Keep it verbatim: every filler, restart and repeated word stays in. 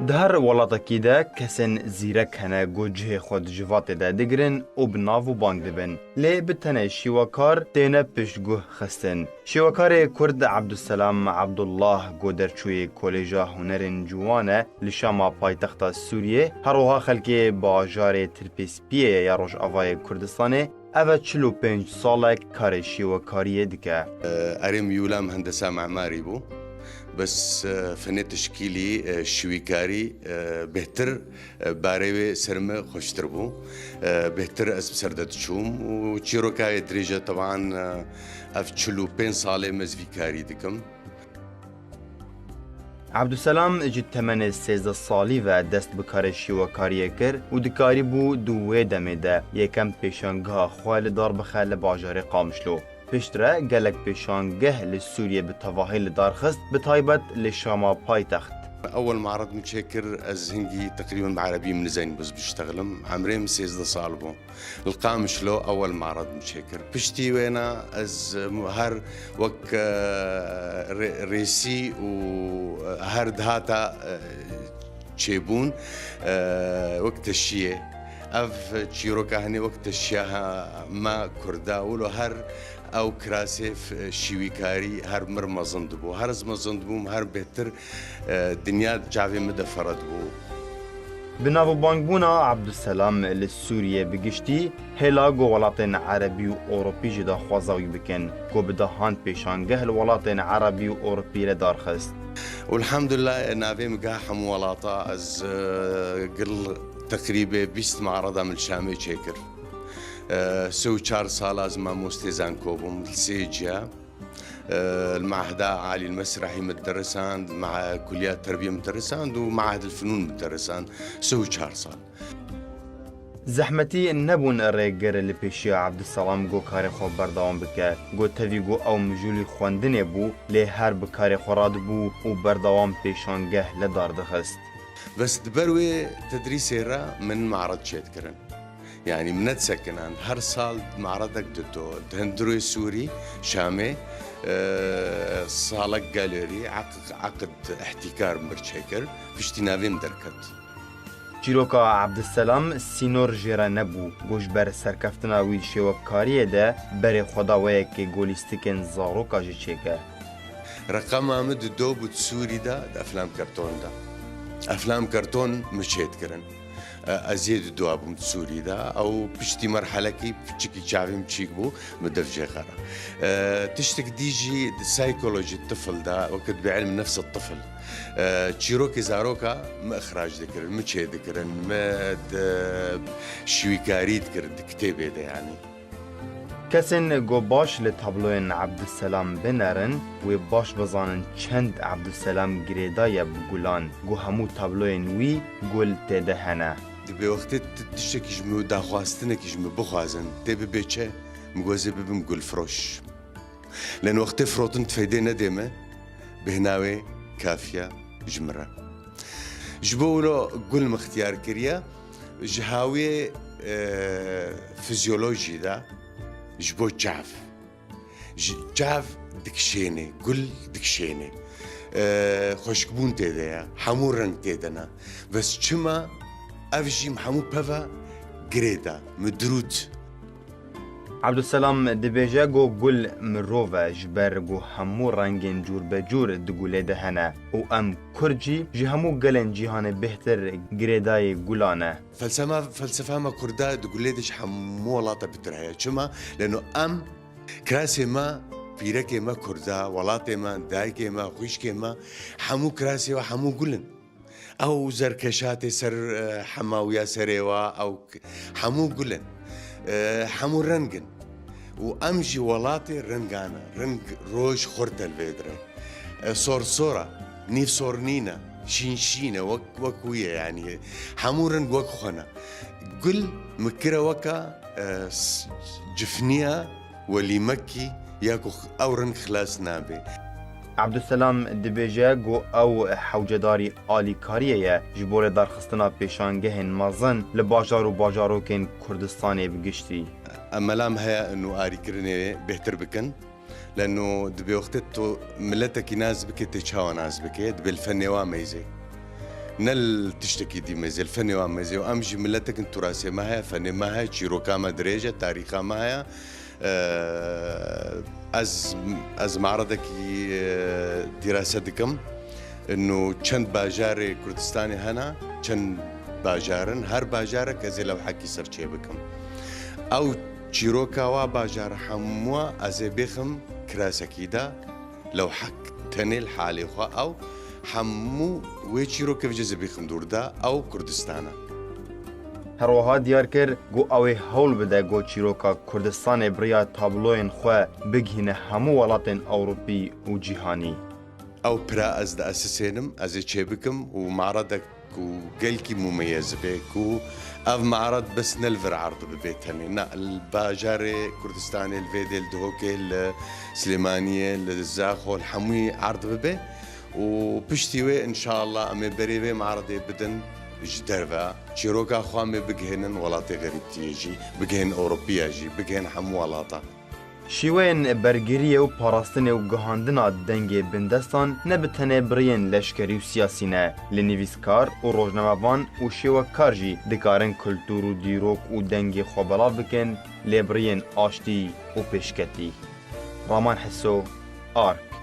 Di her welatekî de kesên zîrek hene ku cihê xwe di civatê de digirin û bi nav û bang dibin. Lê bi tenê şîwekar têne piştguh xistin. Şîwekarê Kurd Ebduselam Ebdullah ku derçûyê Kolêja Hunerên Ciwan e li Şama paytexta Sûriyê, her wiha xelkê bajarê Tirpêspiyê ye ya Rojavayê Kurdistanê, ev e çil û pênc salek karê şîwekariyê dike. Erê, min yulam hendesa memarî bû. Bes, e, fenê teşkîlî, e, şîwîkarî, e, bêhtir, e, barê wê ser me xweştir bû. E, bêhtir ez bi ser de diçûm û çîroka wê dirêj e, teban, e, ev çil û pênc salê me ez vî karî dikim. Ebduselam ji temenê sêzdeh salî ve dest bi karê şîwekariyê kir û dikarîbû di wê demê de yekem pêşangeha xwe li dar bixe li bajarê Qamişlo. Piştre gelek pêşangeh li Sûriyê bi tevahî li dar xist, bi taybet li Şama paytext. Ewel maret min çêkir, ez hingî teqrîben bi erebî min nizanî bû ez biştexlim. Emrê min sêzdeh sal bû. Li Qamişlo ewel maret min çêkir. Piştî wêna ez, em, her wek, e, rê-, rêsî û, e, her dihata, e, çêbûn, e, wek teşiyê. Ev çîroka hinê wek teşiya ha-, me Kurda, wilo her ew kirasê f-, şîwîkarî her mir mezin dibû. Her ez mezin dibûm, her bêhtir, e, dinya çavê min de fere dibû. Bi navûbangbûna Ebduselam li Sûriyê bi giştî, hêla ku welatên erebî û ewropî jî daxwaza wî bikin, ku bi dehan pêşangeh li welatên erebî û ewropî li dar xist. Elhamdulillah, navê min ga hemû welata ez, e, gil teqrîbê bîst marada min li Şamê çêkir. E, sê û çar sala ez mamostê zanko bûm, li sê ciya. E, li Mehda Alî Mesrehî min diderisand, li Meh-, Kulliya Terbiyê min diderisand û Mehed el Fenûn min diderisand. Sê û çar sal. Zehmetî nebûn rêgir li pêşiya Ebduselam ku karê xwe berdewam bike. Ku tevî ku ew mijûlî xwendinê bû, lê her bi karê xwe radibû û berdewam pêşangeh li dar dixist. Bes di ber wê tedrîsê re min maret çêdikirin. Yanî min nedisekinand. Her sal maretek dito. Di hundirê Sûrî, Şamê, e, salek galerî, eq-, eqid, ihtîkar min çêkir. Piştî navê min derket. Çîroka Ebdiselam sînor jê re nebû, ku ji ber serkeftina wî di şêwekkariyê de berê xwe da wê yekê ku lîstikên zaroka jî çêke. Reqema min di do bû di Sûrî de, di eflam karton de. Eflam karton min çêdikirin. E, ez yê di dua bûm di Sûrî de. Ew piştî merhelekî piçikî çavê min çîk bû, min dev jê xera. E, tiştek dî jî di psychology tifl de, wekî dibê ilm nefs tifl. E, çîrokê zaroka min îxrac dikirin, min çêdikirin, min di şîwîkarî dikirin di kitêbê de, yanî. Kesên ku baş li tabloyên Ebdiselam binerin, wê baş bizanin çend Ebdiselam girêdaye bi gulan, ku hemû tabloyên wî gul tê de hene. Dibê wextê tu tiştekî ji min, daxwastinekî ji min bixwazin, tê bibê çi? Min got ez ê bibim gulfiroş. Lê wextê firotin feydê nedê me, bêhna wê kafiya ji min re. Ji bo wilo gul min ixtiyar kiriye, ji hawiyê, e, fizyolojî de, ji bo çav. Ji çav dikişênê, gul dikişênê. E, xweşikbûn tê de ye, hemû reng tê de ne. Bes çima ev jî hemû peve girê de, min dirût. Ebdulselam dibêje ku gul mirov e, ji ber ku hemû rengên cûrbecûr di gulê de hene û em Kurd jî ji hemû gelên cîhanê bêhtir girêdayî gulan e. Felsefa, felsefa me Kurda di gulê de ji hemû welata pitir heye. Çima? Leno em, kirasê me, pîrekê me Kurda, welatê me, dayikê me, xwişkê me, hemû kirasê we hemû gul in. Ew zerkeşatê ser, e, hema wî ya serê wa, ew k-, hemû gul in. E, hemû reng in. Û em jî welatê rengan e. Reng roj xurt e li vê dirê. E, sor sor e. Nîv sor nîn e. Şîn şîn e. Wek, wek wî ye yanî. Hemû reng wek xwe ne. Gul min kire weka, e, s-, cifniya welîmekî ya ku ew reng xilas nabe. Ebdulselam dibêje ku ew hewcedarî alîkariyê ye ji bo lêdarxistina pêşangehên mezin li bajar û bajarokên Kurdistanê bi giştî. Emela me heye û arîkirinê bêhtir bikin. Leno dibê wextê tu miletekî nas bike, tê çawa nas bike? Dibê li fenê wa meyzê. Ne li tiştekî dî mêzê, li fenê wan mêzê û em jî miletek in, turasê me heye, fenê me heye, çîroka me dirêj e, tarîxa me heye. Eee, ez, ez maredekî, eee, dîrase dikim. Ino çend bajarê Kurdistanê hene, çend bajar in, her bajarek ez ê lewhekî ser çêbikim. Ew çîroka wa bajar hemûa ez ê bêxim kirasekî de, lewhek tenê li halê xwe, ew hemû wê çîrokê vêce ez ê bêxim dûr de, ew Kurdistan e. Her wiha diyar kir ku ew ê hewl bide ku çîroka Kurdistanê bi riya tabloyên xwe bigihîne hemû welatên Ewropî û cîhanî. Ew pira ez diesisênim, ez ê çêbikim û maredek ku gelkî mumeyez be, ku ev mared bes ne li vir erd bibe tenê. Na, li bajarê Kurdistanê, li vê dê, li Duhokê, li Silêmaniyê, li Zaxo, li hemûyê erd bibe û piştî wê, înşallah, em ê berê vê maredê bidin ji derve. Çîroka xwe em ê bigihênin welatê xerîbtiyê jî, bigihên Ewropiya jî, bigihên hemû welata. Şîweyên bergiriyê û parastinê û gihandina dengê bindestan ne bi tenê bi riyên leşkerî û siyasî ne. Li nivîskar û rojnamevan û şêwekar jî dikarin kultûr û dîrok û dengê xwe belav bikin, lê bi riyên aştî û pêşketî. Raman Heso, Ark.